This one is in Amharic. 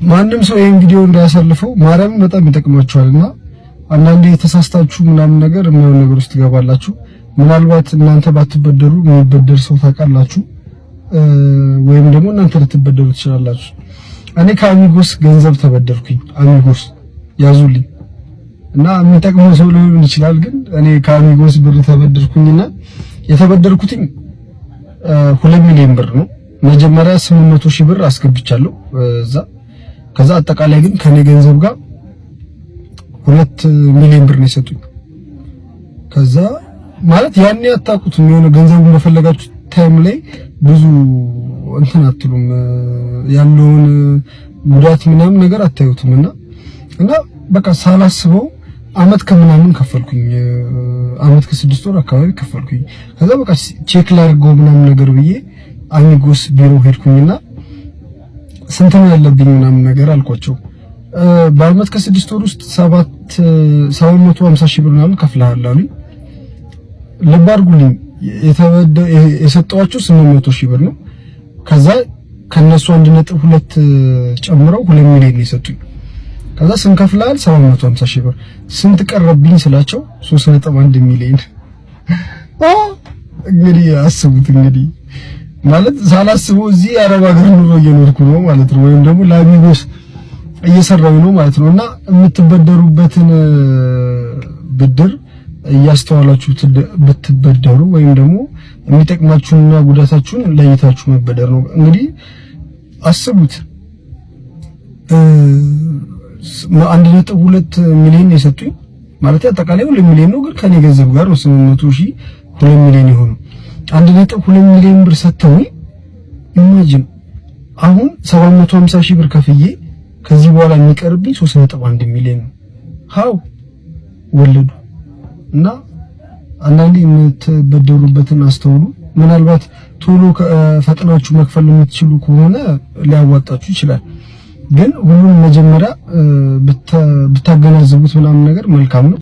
ማንም ሰው ይሄን ቪዲዮ እንዳያሳልፈው፣ ማርያምን በጣም ይጠቅማችኋልና። አንዳንዴ የተሳስታችሁ ምናምን ነገር የሚሆን ነገር ውስጥ ትገባላችሁ። ምናልባት እናንተ ባትበደሩ የሚበደር ሰው ታውቃላችሁ፣ ወይም ደግሞ እናንተ ልትበደሩ ትችላላችሁ። እኔ ከአሚጎስ ገንዘብ ተበደርኩኝ። አሚጎስ ያዙልኝ እና የሚጠቅመው ሰው ሊሆን ይችላል፣ ግን እኔ ከአሚጎስ ብር ተበደርኩኝና የተበደርኩትኝ 2 ሚሊዮን ብር ነው። መጀመሪያ 800 ሺህ ብር አስገብቻለሁ እዛ። ከዛ አጠቃላይ ግን ከኔ ገንዘብ ጋር 2 ሚሊዮን ብር ነው የሰጡኝ። ከዛ ማለት ያኔ አታውቁትም፣ የሆነ ገንዘቡን በፈለጋችሁ time ላይ ብዙ እንትን አትሉም፣ ያለውን ጉዳት ምናምን ነገር አታዩትም። እና በቃ ሳላስበው አመት ከምናምን ከፈልኩኝ፣ አመት ከ6 ወር አካባቢ ከፈልኩኝ። ከዛ በቃ check ላድርገው ምናምን ነገር ብዬ አሚጎስ ቢሮ ሄድኩኝና ስንት ነው ያለብኝ ምናምን ነገር አልኳቸው። በአመት ከ6 ወር ውስጥ 750 ሺህ ብር ምናምን ከፍለሃል አሉኝ። ልብ አድርጉልኝ፣ የሰጠኋቸው 800 ሺህ ብር ነው። ከዛ ከነሱ 1.2 ጨምረው 2 ሚሊዮን ነው የሰጡኝ። ከዛ ስንት ከፍለሃል? 750 ሺህ ብር። ስንት ቀረብኝ ስላቸው 3.1 ሚሊዮን። እንግዲህ አስቡት፣ እንግዲህ ማለት ሳላስበው እዚህ የአረብ ሀገር ኑሮ እየኖርኩ ነው ማለት ነው፣ ወይም ደግሞ ለአሚጎስ እየሰራሁ ነው ማለት ነው። እና የምትበደሩበትን ብድር እያስተዋላችሁ ብትበደሩ ወይም ደግሞ የሚጠቅማችሁንና ጉዳታችሁን ለይታችሁ መበደር ነው። እንግዲህ አስቡት፣ 1.2 ሚሊዮን የሰጡኝ፣ ማለት አጠቃላይ 2 ሚሊዮን ነው፣ ግን ከኔ ገንዘብ ጋር ነው 800 ሺህ 2 ሚሊዮን የሆነው። 1.2 ሚሊዮን ብር ሰጥተውኝ imagine አሁን 750 ሺህ ብር ከፍዬ ከዚህ በኋላ የሚቀርብኝ 3.1 ሚሊዮን ነው። How ወለዱ። እና አንዳንዴ የምትበደሩበትን አስተውሉ። ምናልባት ቶሎ ፈጥናችሁ መክፈል የምትችሉ ከሆነ ሊያዋጣችሁ ይችላል። ግን ሁሉንም መጀመሪያ ብታገናዝቡት ምናምን ነገር መልካም ነው።